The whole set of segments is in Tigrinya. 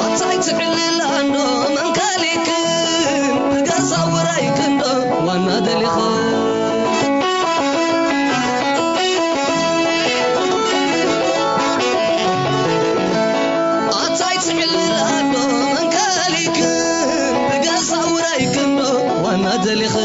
ኣታይ ትዕልል ኣንዶ መንከሊክን ብገዛ ውራይ ክንዶ ዋና ደሊኽ ኣታይ ትዕልል ኣንዶ መንከሊክን ብገዛ ውራይ ክንዶ ዋና ደሊኽ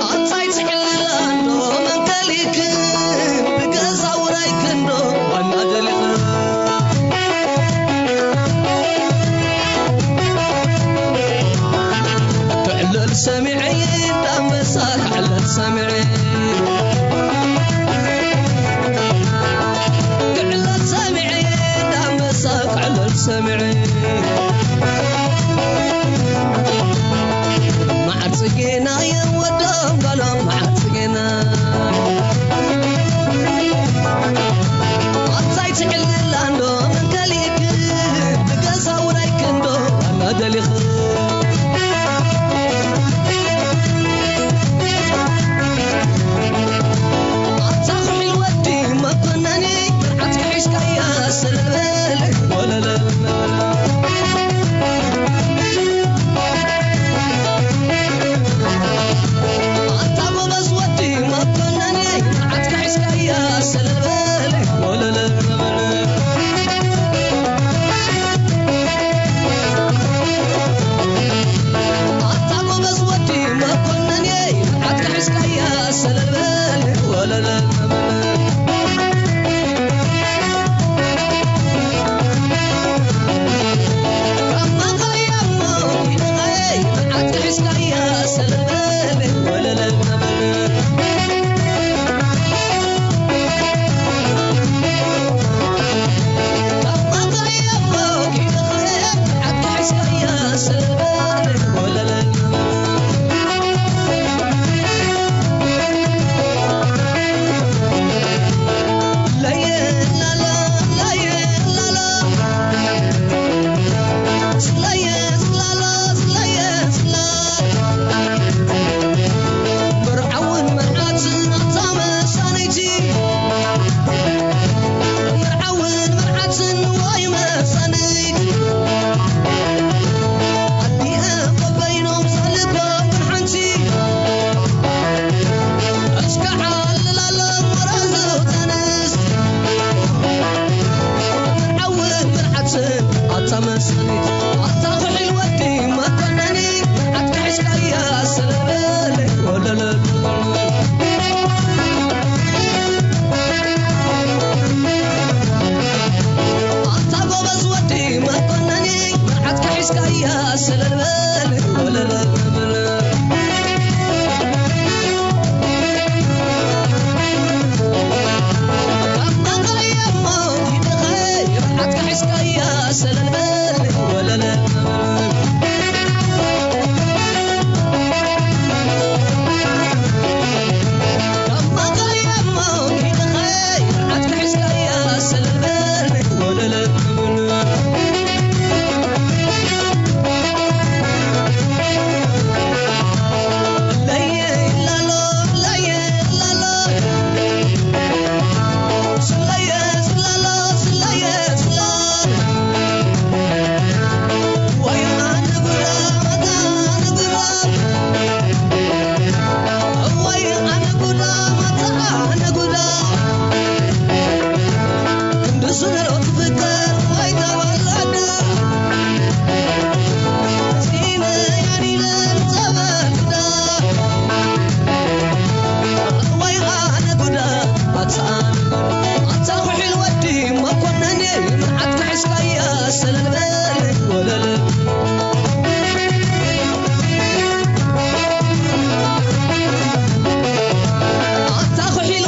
ኣታይ ትዕልል ኣንዶ መንከሊክን ብገዛ ውራይ ክንዶ ዋና ደሊኽ ክዕለል ሰሚዐ እንዳንበሳ ክዕለል ሰሚዐ ክዕለል ሰሚዐ እንዳንበሳ ክዕለል ሰሚዐ መዓር ጽጌና የወዶም ጓሎም መዓር ጽጌና ኣታይ ትዕልላ እንዶ መንከሊክ ብገዛ ውራይ ክንዶ ዋና ደሊኽ ኣታ ኩሒል ወዲ መኮነኒ ብርዓት ክሒሽካያ ሰለልበል ወለለል ኣታ ጎበዝ ወዲ መኮነኒ ብርዓት ክሒሽካያ ሰለልበል ወለለል ኣታ ጎበዝ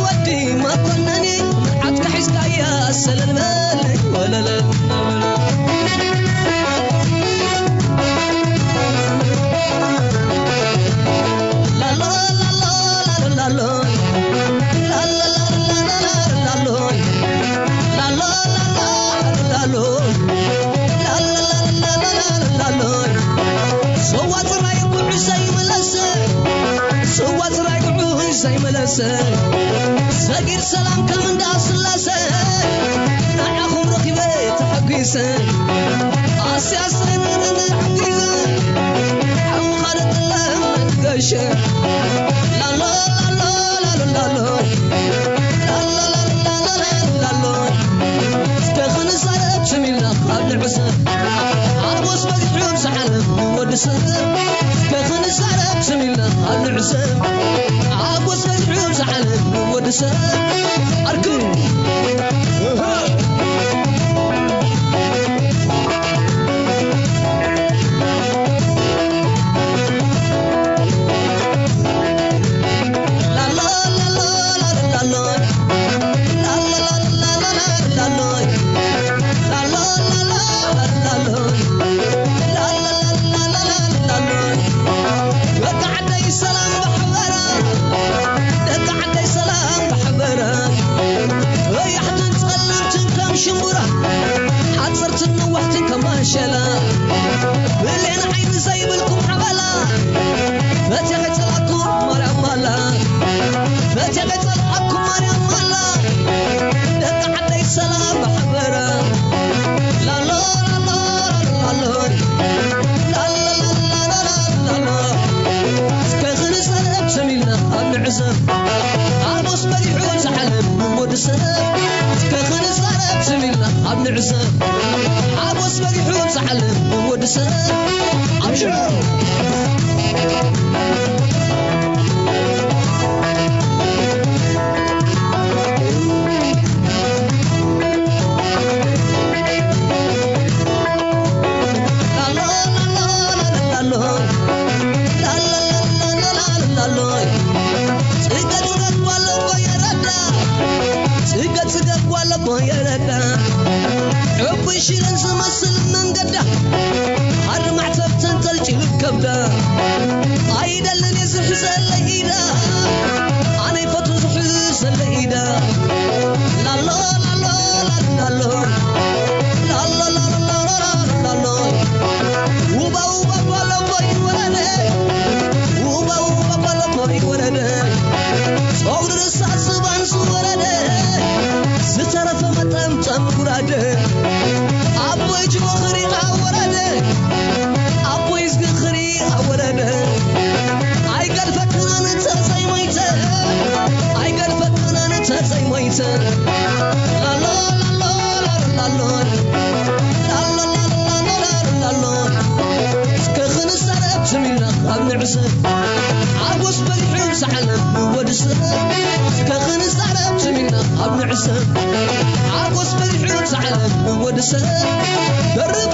ወዲ መኮነኒ ብርዓት ክሒሽካያ ሰለልበል ወለለል ሰጊድ ሰላም ከም እንዳ ስላሰ ንዓኹም ረኺበ ተሐጒሰ ኣስያስረን ተሐጒሰ ሓሙኻደ ጥለም ገሸ ላሎ ላሎ ላሎ ላሎ ላሎ ላሎ ላሎ እስከ ክንዛረብ ስሚልና ኣብ ንዕሰብ ሓጎስ በዚሑ ዝዓለም ወዲ ሰብ እስከ ክንዛረብ ስሚልና ኣብ ንዕሰብ ሓጎስ በዚሑ ዝዓለም ወዲ ሰብ ኣርክብ ሽምቡራ ሓፀርትን ነዋሕትን ከም ማሸላ ብሌን ዓይኒ ዘይብልኩም ሓበላ ፈትያ ከይፀላኩም ማርያም ማላ ፈትያ ከይፀላኩም ማርያም ማላ ደቂ ዓደይ ሰላም ብሓበራ ላሎ ላሎ ላሎ ላሎ ላሎ ላሎ እስከ ክንዛረብ ሰሚልና ኣብ ንዕዘብ ሓጎስ በሪሑ ዝዓለም ወዲ ሰብ እስከ ክንዛረብ ስም ኢልና ኣብ ንዕዘብ ሓጎስ በሪሑ ዝዓለም ወዲ ሰብ ኣብሽር ጽገጽገ ጓለቦ የረዳ ጽገጽገ ጓለቦ የረዳ ዕቡይ ሽረን ዝመስል መንገዳ ሃሪ ማዕተብ ተንጠልጢሉ ከብዳ ኣይደልን እየ ዝሕዘለ ኢዳ ኣነ ይፈቱ ዝሕዘለ ኢዳ ላሎ ላሎ ላሎ ላሎ ላሎ ላሎ ላሎ ውባ ውባ ጓለቦ ይወረደ ውባ ውባ ጓለቦ ይወረደ ጸጉሪ ርእሳ ዝባን ዝወረደ ዝተረፈ መጠምጠም ጉራደ ኣቦይ ጅቦ ክሪኻ ወረደ ኣቦይ ዝግ ክሪኻ ወረደ ኣይገልፈክናን ተዘይሞይተ ኣይገልፈክናን ተዘይሞይተ ላሎ ላሎ ላሎ ላሎ ላሎ ላሎ ላሎ እስከ ክንዛረብ ስሚና ኣብ ንዕዘብ ሓጎስ በሪሑ ዝዓለም ወዲ ሰብ እስከ ክንዛረብ ስሚና ኣብ ንዕዘብ ሓጎስ በሪሑ ዝዓለም ወዲ ሰብ ደርብ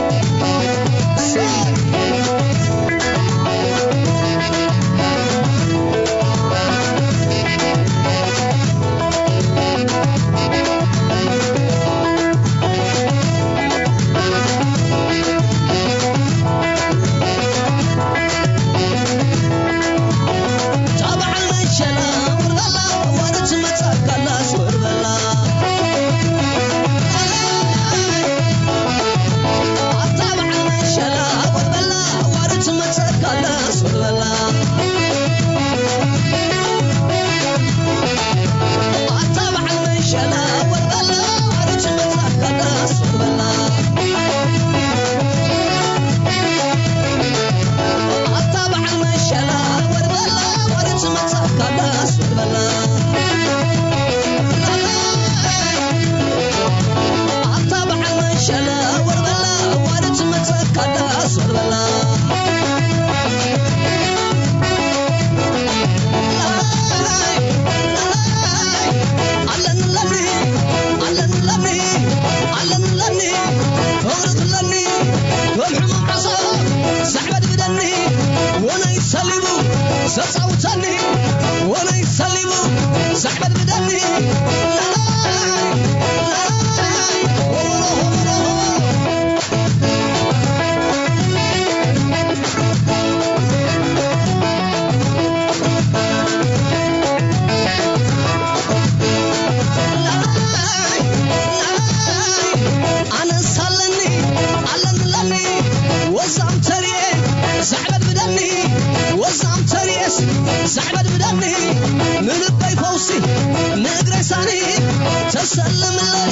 ሰለምለይ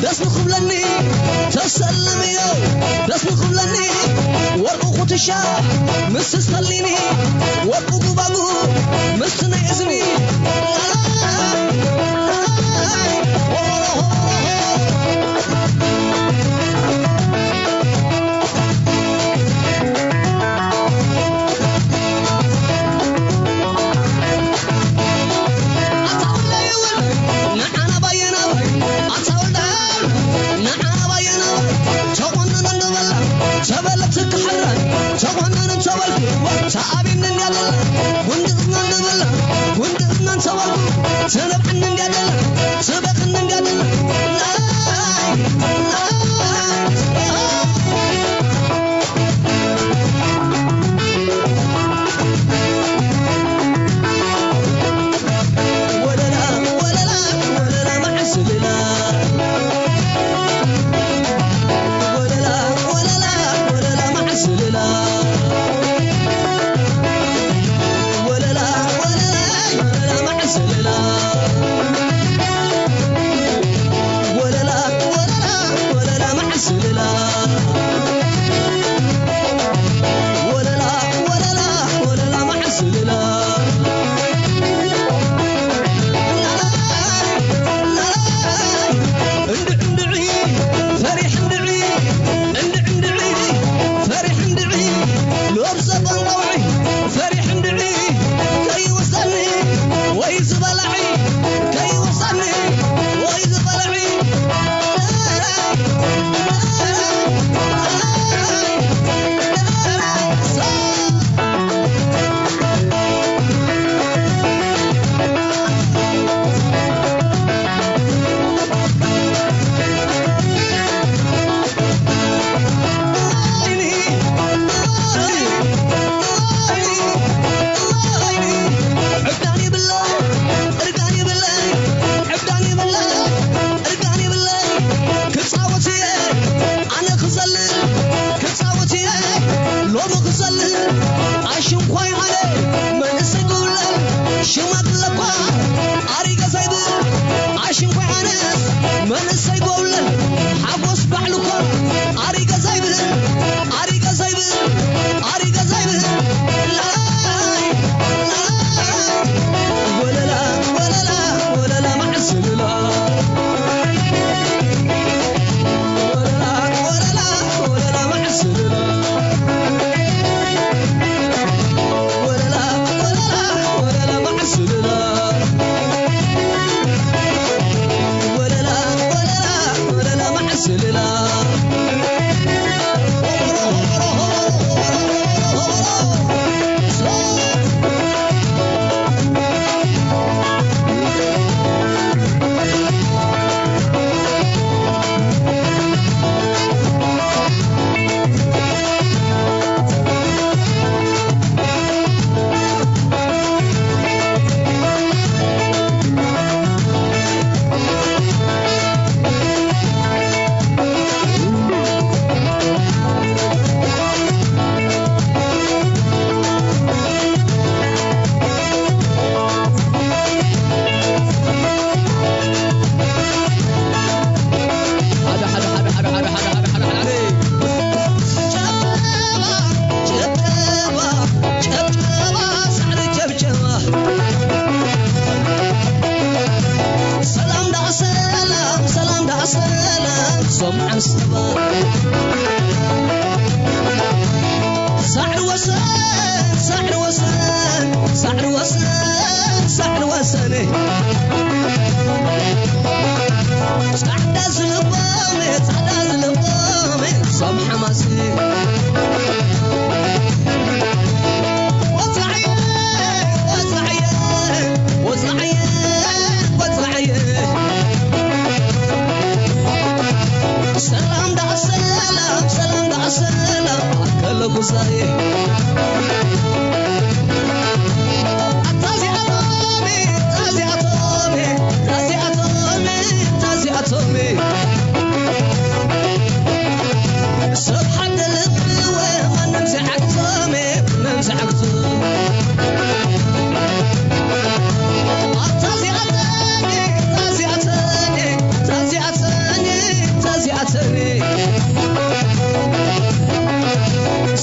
ደስ ንኽብለኒ፣ ተሰለምዮ ደስ ንኽብለኒ፣ ወርቂ ኩትሻ ምስ ተሰሊኒ፣ ወርቂ ጉባጉ ምስቲ ናይ እዝኒ።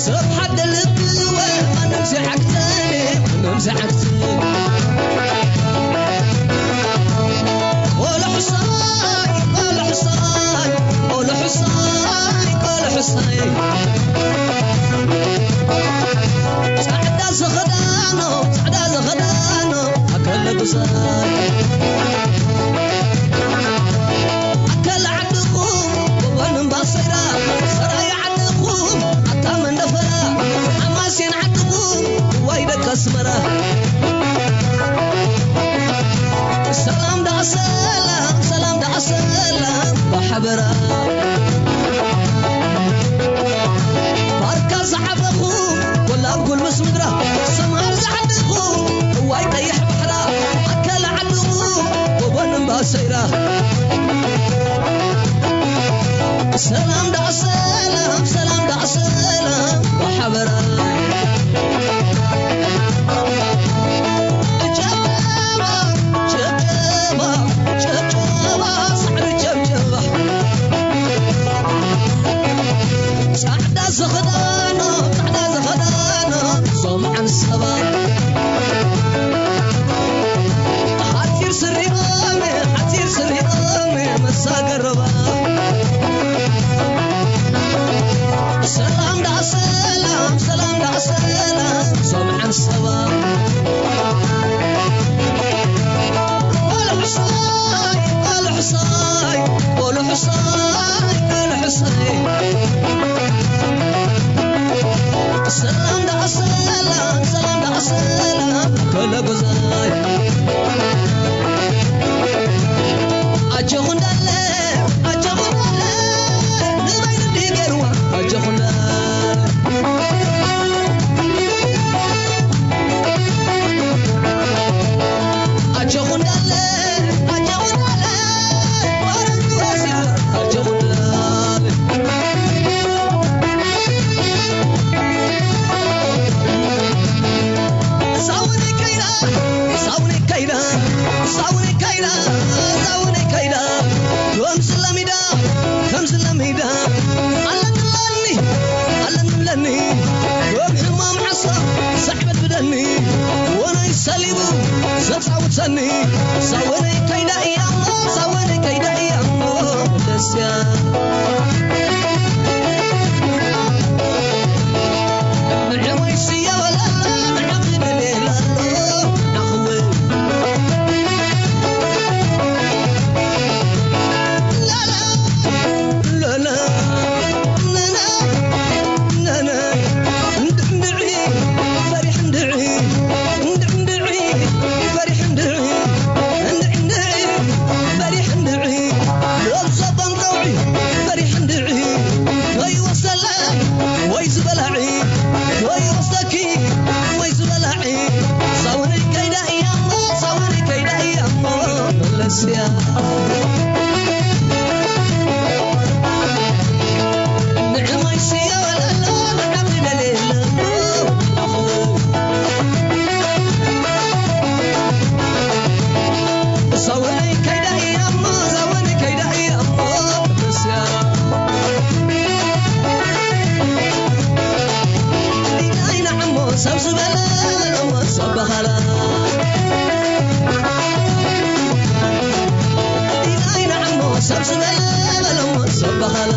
ሰብ ሓደ ልቢ ወ ማንም ዘይዓግተኒ፣ ማንም ዘይዓግተኒ። ቆሎ ሕሳይ፣ ቆሎ ሕሳይ፣ ቆሎ ሕሳይ፣ ቆሎ ሕሳይ። ጻዕዳ ዝኽዳኖ፣ ጻዕዳ ዝኽዳኖ፣ ኣከለ ጉዛይ። ኣከለ ዓድኹም፣ ጎቦን እምባ ሰይራ፣ ሰራየ ዓድኹም፣ ኣታ መንደፈራ፣ ሓማሴን ዓድኹም፣ ዋይ ደቂ ኣስመራ። ሰላም ደኣ ሰላም፣ ሰላም ደኣ ሰላም፣ ብሓበራ። ባርካ ዝዓበኹም፣ ጎላብ ጉልምስ ምድራ፣ ሰማር ዝዓድኹም፣ እዋይ ቀይሕ ባሕራ፣ ኣከለ ዓድኹም፣ ጎቦን እምባ ሰይራ። ሰላም ደኣ ሰላም፣ ሰላም ደኣ ሰላም፣ ብሓበራ። ጨብጨባ፣ ጨብጨባ፣ ጨብጨባ፣ ሳዕሪ ጨብጨባ። ጻዕዳ ዝኽዳኖ፣ ጻዕዳ ዝኽዳኖ፣ ዞም ዓንሰባ። ሓጺር ስሪኦም፣ ሓጺር ስሪኦም፣ መሳገረባ። ሰላም ደኣ ሰላም፣ ሰላም ደኣ ሰላም፣ ዞም ዓንሰባ። ቆሎ ሕሳይ፣ ቆሎ ሕሳይ፣ ቆሎ ሕሳይ፣ ቆሎ ሕሳይ። ሰላም ደኣ ሰላም፣ ሰላም ደኣ ሰላም፣ ከለ ጉዛይ። ኣጆኹ እንዳለ፣ ኣጆኹ እንዳለ፣ ንበይኑ እንዲ ገርዋ፣ ኣጆኹ እንዳለ። ኣጆኹ እንዳለ፣ ኣጆኹ እንዳለ፣ ኣጆኹ እንዳለ። ሳውኒ ከይዳ፣ ሳውኒ ከይዳ፣ ሳውኒ ከይዳ፣ ሳውኒ ከይዳ። ከምዚ ለሚዳ፣ ከምዚ ለሚዳ። ኣለትለኒ፣ ኣለትለኒ። ከም ሕማም ዓሳ፣ ሳዕበት ብደኒ። ወናይ ሰሊቡ፣ ዘጻውተኒ። ሳውኒ ከይዳ እያ እሞ፣ ሳውኒ ከይዳ እያ እሞ። ደስያ። ፈሪሕ እንድዒ፣ ከይወስደለይ ወይ ዝበላዒ፣ ከይወስደኪ ወይ ዝበላዒ፣ ሳውነይ ከይዳ እያ እሞ፣ ሳውነይ ከይዳ እያ እሞ፣ መለስያ። ንዕማይ ስየ ወለሎ፣ ንዓቢ ደሌለ። ሳወነይ ከይዳ እያ እሞ፣ ሳወነይ ከይዳ እያ እሞ፣ በስያ። ዲናይ ንዓሞ ሰብ ዝበለ በለሞ ሰብ በኻላ። ዲናይ ንዓሞ ሰብ ዝበለ በለሞ ሰብ በኻላ።